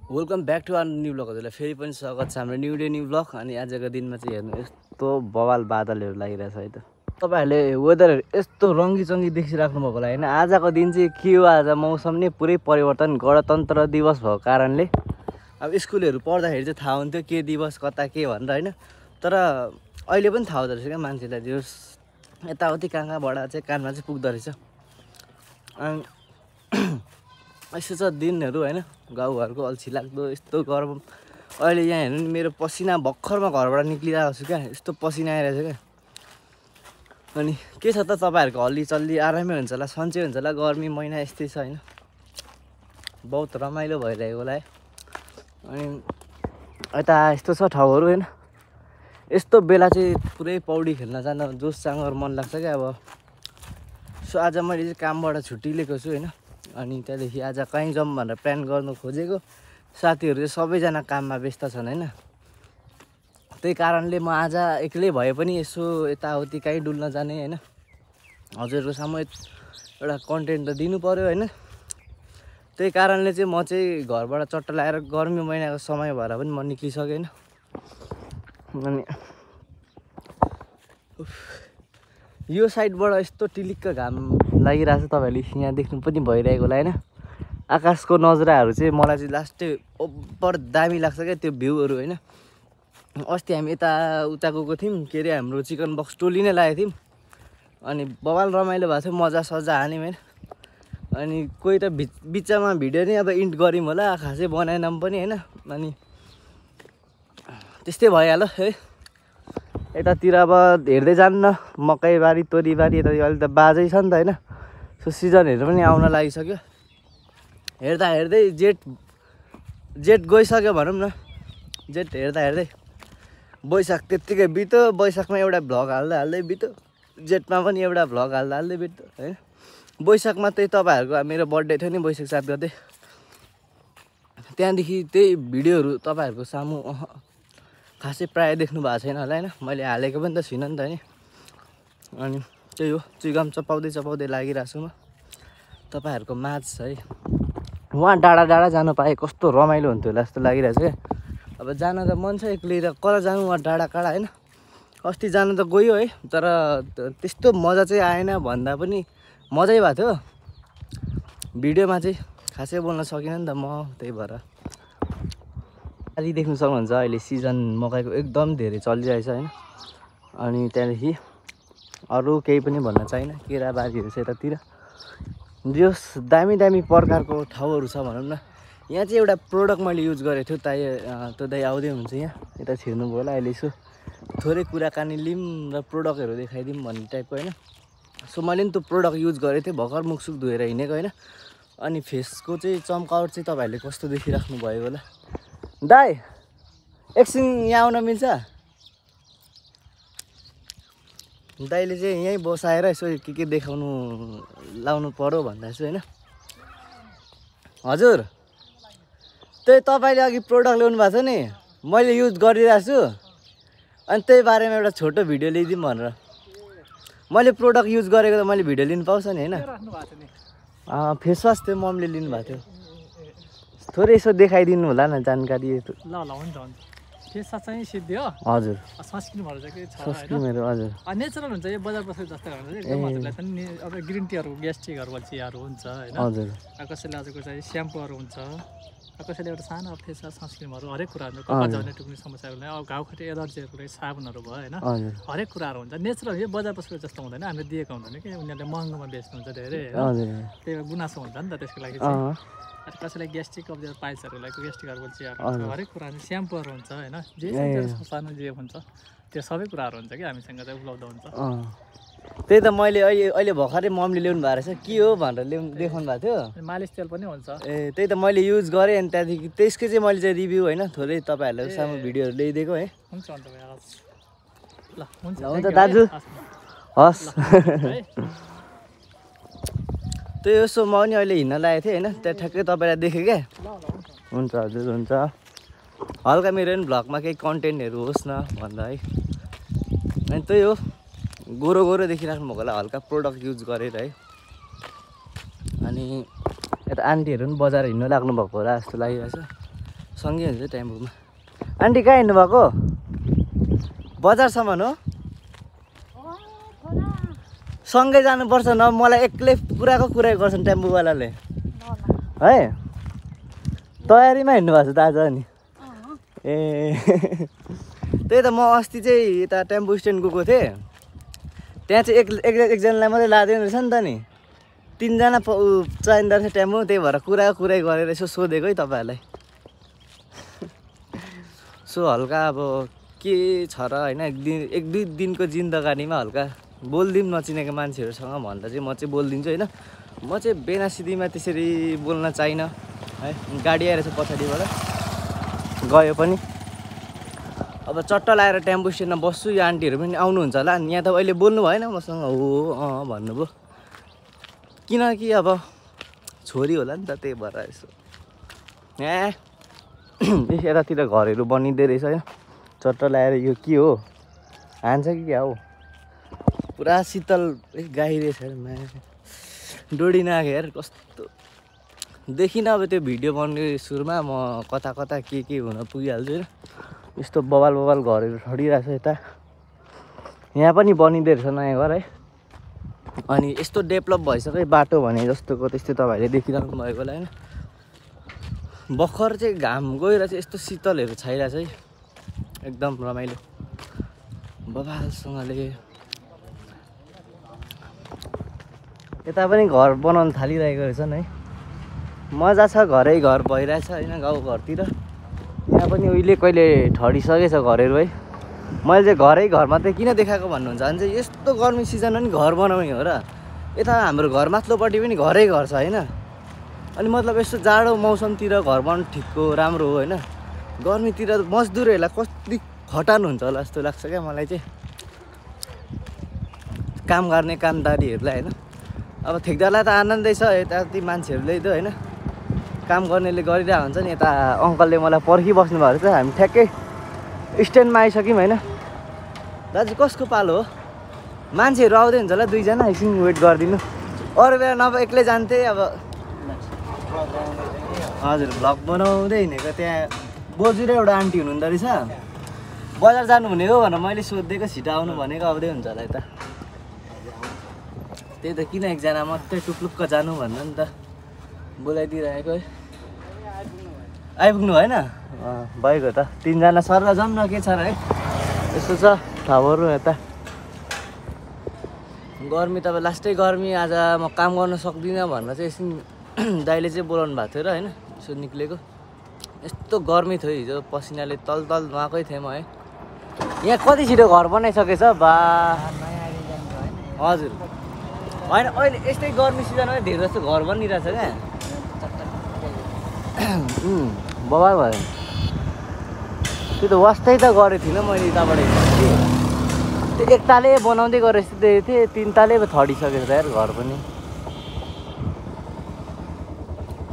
Welcome back to our new blog. हजुरलाई फेरि पनि स्वागत छ हाम्रो न्यू डे न्यू ब्लग। अनि आजको दिनमा चाहिँ हेर्नु यस्तो बवाल बादलहरू लागिरहेछ है त। तपाईँहरूले वेदरहरू यस्तो रङ्गी देखिराख्नु भएको होला होइन। आजको दिन चाहिँ के हो, आज मौसम नै पुरै परिवर्तन, गणतन्त्र दिवस भएको कारणले अब स्कुलहरू पढ्दाखेरि चाहिँ थाहा हुन्थ्यो के दिवस कता के भनेर होइन। तर अहिले पनि थाहा हुँदो रहेछ क्या मान्छेलाई, दिवस यताउति कहाँबाट चाहिँ कानमा चाहिँ पुग्दो रहेछ। अनि यस्तो छ दिनहरू होइन, गाउँघरको अल्छी लाग्दो यस्तो गरम। अहिले यहाँ हेर्नु नि, मेरो पसिना भर्खरमा घरबाट निक्लिरहेको छु क्या, यस्तो पसिना आइरहेछ क्या। अनि के छ त, तपाईँहरूको हल्लीचल्ली आरामै हुन्छ होला, सन्चै हुन्छ होला। गर्मी महिना यस्तै छ होइन, बहुत रमाइलो भइरहेको होला है। अनि यता यस्तो छ ठाउँहरू होइन, यस्तो बेला चाहिँ पुरै पौडी खेल्न जाँदा जोस जाँगर मन लाग्छ क्या। अब सो आज मैले चाहिँ कामबाट छुट्टी लिएको छु होइन। अनि त्यहाँदेखि आज कहीँ जाउँ भनेर प्लान गर्नु खोजेको, साथीहरू चाहिँ सबैजना काममा व्यस्त छन् होइन। त्यही कारणले म आज एक्लै भए पनि यसो यताउति कहीँ डुल्न जाने होइन। हजुरहरूको सामु एउटा कन्टेन्ट त दिनु पऱ्यो होइन। त्यही कारणले चाहिँ म चाहिँ घरबाट चट्ट लगाएर गर्मी महिनाको समय भएर पनि म निक्लिसकेँ होइन। अनि यो साइडबाट यस्तो टिलिक्क घाम लागिरहेको छ, तपाईँहरूले यहाँ देख्नु पनि भइरहेको होला होइन। आकाशको नजराहरू चाहिँ मलाई चाहिँ लास्टै ओभर दामी लाग्छ क्या त्यो भ्यूहरू होइन। अस्ति हामी यता उता गएको थियौँ, के अरे हाम्रो चिकन बक्स टोली नै लागेको थियौँ। अनि बवाल रमाइलो भएको थियो, मजा सजा हान्यौँ होइन। अनि कोही त बिचमा भिडियो नै अब इन्ट गऱ्यौँ होला, खासै बनाएनौँ पनि होइन। अनि त्यस्तै भइहाल्यो है। यतातिर अब हेर्दै जान्न, मकैबारी तोरीबारी यता अहिले त बाजै छ नि त होइन। सो सिजनहरू पनि आउन लागिसक्यो। हेर्दा हेर्दै जेठ गइसक्यो भनौँ न। जेठ हेर्दा हेर्दै वैशाख त्यत्तिकै बित्यो, वैशाखमा एउटा भ्लग हाल्दै बित्यो, जेठमा पनि एउटा भ्लग हाल्दै बित्यो होइन। वैशाखमा त्यही तपाईँहरूको मेरो बर्थडे थियो नि, वैशाख 7 गते। त्यहाँदेखि त्यही भिडियोहरू तपाईँहरूको सामु खासै प्रायः देख्नु भएको छैन होला होइन, मैले हालेको पनि त छुइनँ नि त होइन। अनि त्यही हो, चुइगम चपाउँदै लागिरहेको छु म तपाईँहरूको माझ है। वहाँ डाँडा जानु पाएँ कस्तो रमाइलो हुन्थ्यो होला जस्तो लागिरहेछ क्या। अब जान त मन छ एक्लै, र कता जानु वहाँ डाँडा होइन। अस्ति जानु त गयो है, तर त्यस्तो मजा चाहिँ आएन भन्दा पनि मजै भएको थियो। भिडियोमा चाहिँ खासै बोल्न सकिनँ नि त म, त्यही भएर। अलि देख्नु सक्नुहुन्छ अहिले सिजन मकैको एकदम धेरै चलिरहेछ होइन। अनि त्यहाँदेखि अरू केही पनि भन्न चाहिनँ, केराबारीहरू छ यतातिर, जस दामी प्रकारको ठाउँहरू छ भनौँ न। यहाँ चाहिँ एउटा प्रोडक्ट मैले युज गरेको थियो, त्यो दाइ आउँदै हुन्छ यहाँ, यता छिर्नुभयो होला। अहिले यसो थोरै कुराकानी लिउँ र प्रोडक्टहरू देखाइदिउँ भन्ने टाइपको होइन। सो मैले पनि त्यो प्रोडक्ट युज गरेको थिएँ, भर्खर मुखसुख धोएर हिँडेको होइन। अनि फेसको चाहिँ चम्कावट चाहिँ तपाईँहरूले कस्तो देखिराख्नु भयो होला। दाइ एकछिन यहाँ आउन मिल्छ? दाइले चाहिँ यहीँ बसाएर यसो के देखाउनु लाउनु पऱ्यो भन्दा छु होइन। हजुर त्यही तपाईँले अघि प्रोडक्ट ल्याउनु भएको छ नि, मैले युज गरिरहेको छु। अनि त्यही बारेमा एउटा छोटो भिडियो ल्याइदिउँ भनेर। मैले प्रोडक्ट युज गरेको त मैले भिडियो लिनु पाउँछ नि होइन। फेसवास थियो मम्मीले लिनुभएको थियो, थोरै यसो देखाइदिनु होला न जानकारी। ल हुन्छ फेसवास चाहिँ सिद्धि हो। हजुर सनस्क्रिनहरू चाहिँ के छ सनस्क्रिनहरू हजुर नेचुरल हुन्छ। यो बजार बसेको जस्तो खानु एकदम हजुरलाई पनि अब ग्रिन टीहरू ग्यास्ट्रिक हर्बल चियाहरू हुन्छ होइन। हजुर कसैले आजको चाहिँ स्याम्पूहरू हुन्छ, कसैले एउटा सानो फेसवास सनस्क्रिनहरू हरेक कुरा हुन्छ। कपाल झर्ने टुक्ने समस्याहरू लागि अब घाउखटी एलर्जीहरूको लागि साबुनहरू भयो होइन। हरेक कुराहरू हुन्छ नेचुरल। यो बजार बसेको जस्तो हुँदैन, हामीले दिएको हुँदैन कि उनीहरूले महँगोमा बेच्नुहुन्छ धेरै होइन। त्यही गुनासो हुन्छ नि त त्यसको लागि चाहिँ। कसैलाई ग्यास्ट्रिक कब्जियत पाइल्सहरूलाई ग्यास्ट्रिक हर्बल चियाहरू हुन्छ, हरेक कुराहरू स्याम्पूहरू हुन्छ होइन। जे सानो जे हुन्छ त्यो सबै कुराहरू हुन्छ कि हामीसँग चाहिँ उपलब्ध हुन्छ। त्यही त मैले अहिले भर्खरै मम्मीले ल्याउनु भएको रहेछ, के हो भनेर देखाउनु भएको थियो। मालिस तेल पनि हुन्छ। त्यही त मैले युज गरेँ। अनि त्यहाँदेखि त्यसकै चाहिँ मैले चाहिँ रिभ्यू होइन थोरै तपाईँहरूलाई सामु भिडियोहरू ल्याइदिएको है। हुन्छ अन्त ल हुन्छ दाजु, हस्। त्यही हो, सो म पनि अहिले हिँड्न लागेको थिएँ होइन, त्यहाँ ठ्याक्कै तपाईँलाई देखेँ क्या। हुन्छ हजुर हुन्छ। हल्का मेरो पनि भ्लगमा केही कन्टेन्टहरू होस् न भन्दा है। अनि त्यही हो, गोरो देखिराख्नु भएको होला, हल्का प्रोडक्ट युज गरेर है। अनि यता आन्टीहरू पनि बजार हिँड्नु लाग्नु भएको होला जस्तो लागिरहेछ। सँगै हुन्छ टेम्पोमा। आन्टी कहाँ हिँड्नुभएको? बजारसम्म हो? सँगै जानुपर्छ न, मलाई एक्लै कुराको कुरा गर्छन् टेम्पोवालाले है। तयारीमा हिँड्नु भएको छ त आज नि? ए त्यही त, म अस्ति चाहिँ यता टेम्पो स्ट्यान्ड गएको थिएँ, त्यहाँ चाहिँ एकजनालाई मात्रै लाँदैन रहेछ नि त नि, 3 जना चाहिँदो रहेछ टेम्पो। त्यही भएर कुरै गरेर यसो सोधेको है तपाईँहरूलाई। सो हल्का अब के छ र होइन, एक दुई दिनको जिन्दगानीमा हल्का बोलिदिउँ नचिनेको मान्छेहरूसँग भन्दा चाहिँ म चाहिँ बोलिदिन्छु होइन। म चाहिँ बेनासिदीमा त्यसरी बोल्न चाहिनँ है। गाडी आएर चाहिँ पछाडिबाट गयो पनि, अब चट्ट लाएर टेम्पो स्ट्यान्डमा बस्छु, यो आन्टीहरू पनि आउनुहुन्छ होला। यहाँ त अहिले बोल्नु भएन मसँग, हो भन्नुभयो, किनकि अब छोरी होला नि त, त्यही भएर यसो यतातिर घरहरू बनिँदै रहेछ होइन। चट्ट ल्याएर यो के हो, हान्छ कि क्या हो? पुरा शीतल गाई रहेछ डोडी नआएको यार, कस्तो देखिनँ। अब त्यो भिडियो बनाउने सुरुमा म कता के हुन पुगिहाल्छु होइन। यस्तो बवाल घरहरू छडिरहेको छ यता। यहाँ पनि बनिँदै रहेछ नयाँ घर है। अनि यस्तो डेभलप भइसक्यो बाटो भने जस्तोको त्यस्तै तपाईँहरूले देखिरहनु भएको होला होइन। भर्खर चाहिँ घाम गएर चाहिँ यस्तो शीतलहरू छाइरहेछ है, एकदम रमाइलो बवालसँगले। यता पनि घर बनाउन थालिरहेको रहेछन् है, मजा छ, घर भइरहेछ होइन गाउँघरतिर। यहाँ पनि उहिले कहिले ठडिसकेछ घरहरू है। मैले चाहिँ घर मात्रै किन देखाएको भन्नुहुन्छ भने चाहिँ यस्तो गर्मी सिजनमा नि घर बनाउने हो र। यता हाम्रो घर माथिल्लोपट्टि पनि घर छ होइन। अनि मतलब यस्तो जाडो मौसमतिर घर बनाउनु ठिकको राम्रो हो होइन। गर्मीतिर मजदुरहरूलाई कति खटान हुन्छ होला जस्तो लाग्छ क्या मलाई चाहिँ, काम गर्ने कामदारीहरूलाई होइन। अब ठेकदारलाई त आनन्दै छ, यता ती मान्छेहरूले त होइन काम गर्नेले गरिरहेको हुन्छ नि। यता अङ्कलले मलाई पर्खिबस्नु भएको छ, हामी ठ्याक्कै स्ट्यान्डमा आइसक्यौँ होइन। दाजु कसको पालो हो? मान्छेहरू आउँदै हुन्छ होला, 2 जना एकछिन वेट गरिदिनु, अरू बेला नभए एक्लै जान्थेँ। अब हजुर भ्लग बनाउँदै हिँडेको, त्यहाँ बोजू र एउटा आन्टी हुनुहुँदो रहेछ, बजार जानु हुने हो भनेर मैले सोधिदिएको, छिटो आउनु भनेको आउँदै हुन्छ होला यता। त्यही त, किन एकजना मात्रै टुप्लुक्क जानु भन्नु नि त, बोलाइदिइरहेको है। आइपुग्नु भएन? भएको त, 3 जना सर जाऊँ न, के छ र है। यस्तो छ ठाउँहरू यता। गर्मी त अब लास्टै गर्मी, आज म काम गर्न सक्दिनँ भनेर चाहिँ एकछिन दाइले चाहिँ बोलाउनु भएको थियो र होइन। यसो निक्लेको, यस्तो गर्मी थियो हिजो, पसिनाले तल नुहाएकै थिएँ म है। यहाँ कति छिटो घर बनाइसकेछ बा। हजुर होइन, अहिले यस्तै गर्मी सिजनमा धेरै जस्तो घर बनिरहेछ क्या। बवाल भयो त्यो त, वास्तै त गरेको थिइनँ मैले यताबाट। त्यो 1 ताले बनाउँदै गरेर यस्तो देखेको थिएँ, 3 ताले थडिसकेको छ यार घर पनि।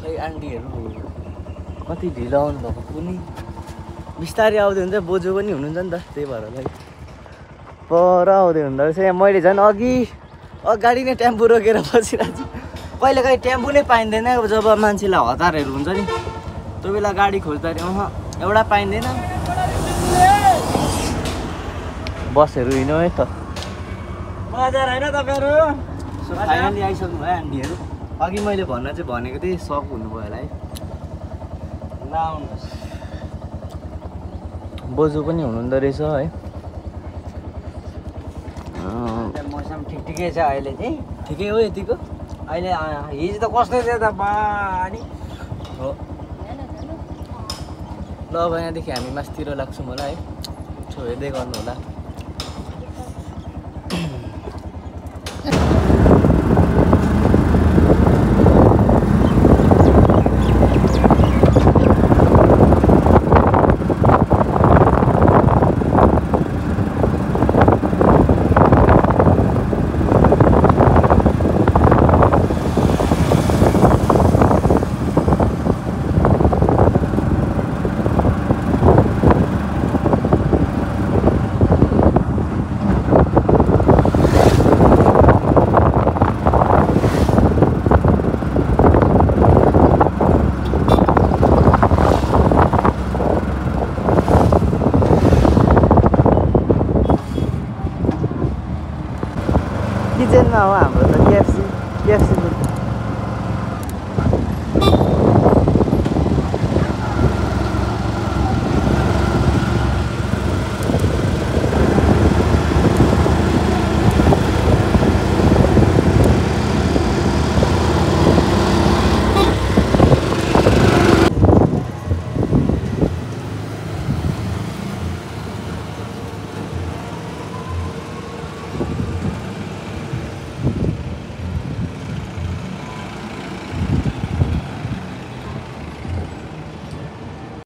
खै आन्टीहरू कति ढिलो आउनु भएको, कुनै बिस्तारै आउँदै हुन्छ, बोजू पनि हुनुहुन्छ नि त, त्यही भएर है पर आउँदै हुँदो रहेछ। यहाँ मैले झन् अगाडि नै टेम्पो रोकेर बसिरहेको छु। कहिलेकाहीँ टेम्पो नै पाइँदैन जब मान्छेलाई हतारहरू हुन्छ नि, त्यो बेला गाडी खोज्दाखेरि एउटा पाइँदैन। बसहरू हिँड्यो है त, बजार होइन तपाईँहरू। फाइनली आइसक्नु भयो आन्टीहरू। अघि मैले भनेको थिएँ, सक हुनुभयो होला है। ल आउनुहोस्, बोजू पनि हुनुहुँदो रहेछ है। मौसम ठिकै छ अहिले चाहिँ, ठिकै हो यतिको। अहिले हिजो त कस्तो थियो त बानी हो। ल अब यहाँदेखि हामी मासतिर लाग्छौँ होला है, हेर्दै गर्नु होला।